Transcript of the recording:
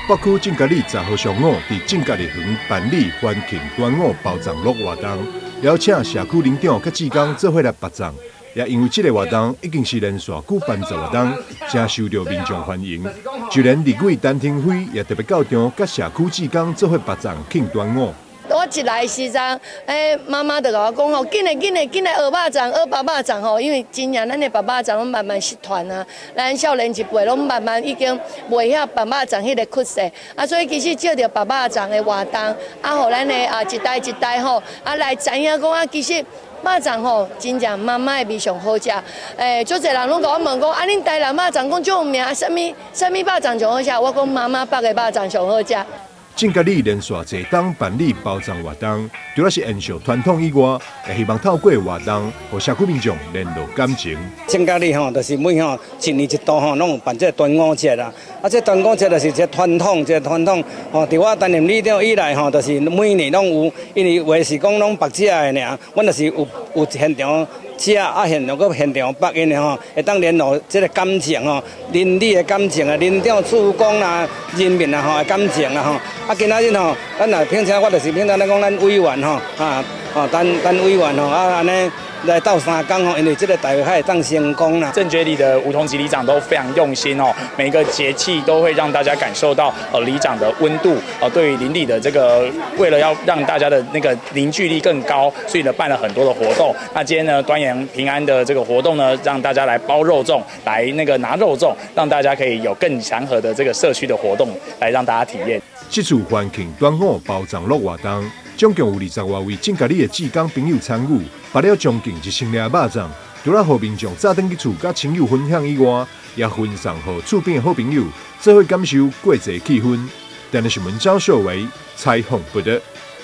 北區正覺里10號上午佇正覺里園辦理歡慶端午包粽樂活動，邀請社區鄰長佮志工做伙來縛粽。也因為這个活動已經是連續舉辦10外冬，誠受著民眾歡迎。就連立委陳亭妃也特別到場，佮社區志工做伙縛粽慶端午。我一來時陣，媽媽就共我講吼，緊來緊來緊來學肉粽，學縛肉粽吼，因為真正咱的縛肉粽攏慢慢失傳啊，咱少年一輩攏慢慢已經袂曉縛肉粽彼个曲勢，啊，所以其實藉著縛肉粽的活動，啊，予咱的啊一代一代吼，啊來知影講啊，其實肉粽吼，真正媽媽的味上好食。足濟人攏共我問講，啊，恁台南肉粽講足有名，啥物啥物肉粽上好食？我講媽媽縛的肉粽上好食。正覺里連續濟冬辦理包粽活動，除了是延續傳統以外，也希望透過活動，予社區民眾聯絡感情。正覺里吼，就是每吼一年一度吼，攏有辦這個端午節啦。啊，這端午節就是一个傳統，一个傳統。吼，佇我擔任里長以來吼，就是每年攏有，因為話是講攏縛食的爾，阮就是有有現場食，啊現場閣現場縛𪜶的吼，會當聯絡這个感情吼，鄰里的感情啊，鄰長、厝工啦、人民啊吼的感情啊吼。啊，今仔日吼，咱若平常我就是平常咧講，咱委員吼，啊，吼，陳陳委員吼，啊，按呢來鬥相共吼，因為這个大會較會當成功啦。正覺里的吳同吉里長都非常用心哦，每個節氣都會讓大家感受到里長的溫度，對於鄰里的這個，為了要讓大家的那個凝聚力更高，所以呢辦了很多的活動。那今天呢端陽平安的這個活動呢，讓大家來包肉粽，來那個拿肉粽，讓大家可以有更祥和的這個社區的活動，來讓大家體驗。這次歡慶端午包粽樂活動，總共有20外位正覺里的志工朋友參與，縛了將近1000粒肉粽，除了予民眾早轉去厝佮親友分享以外，也分送予厝邊的好朋友，做伙感受過節氣氛。電視新聞張秀維採訪報導。